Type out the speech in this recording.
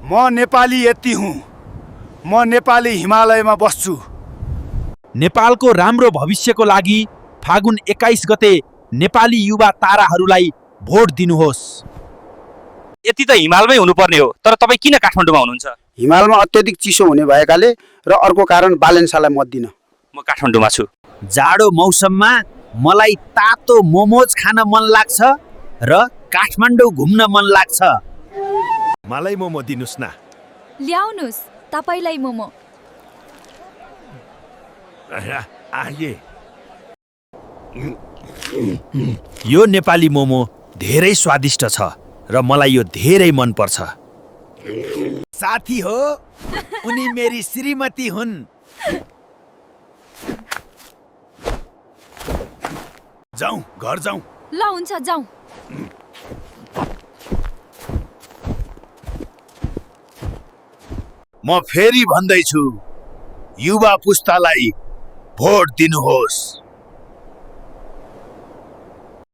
म नेपाली यति हुँ, म नेपाली हिमालयमा बस्छु। नेपालको राम्रो भविष्यको लागि फागुन 21 गते नेपाली युवा ताराहरूलाई भोट दिनुहोस्। यति त हिमालमै हुनुपर्ने हो, तर तपाईँ किन काठमाडौँमा हुनुहुन्छ? हिमालमा अत्यधिक चिसो हुने भएकाले र अर्को कारण बालेन्सालाई मत दिन। म काठमाडौँमा छु। जाडो मौसममा मलाई तातो मोमोज खान मन लाग्छ र काठमाडौँ घुम्न मन लाग्छ। मलाई मोमो दिनुस् न। ल्याउनुस् तपाईलाई मोमो। आए यो नेपाली मोमो धेरै स्वादिष्ट छ र मलाई यो धेरै मन पर्छ। साथी हो, उनी मेरी श्रीमती हुन्। जाउँ, घर जाउँ। ल हुन्छ जाउँ। म फेरि भन्दैछु, युवा पुस्तालाई भोट दिनुहोस्।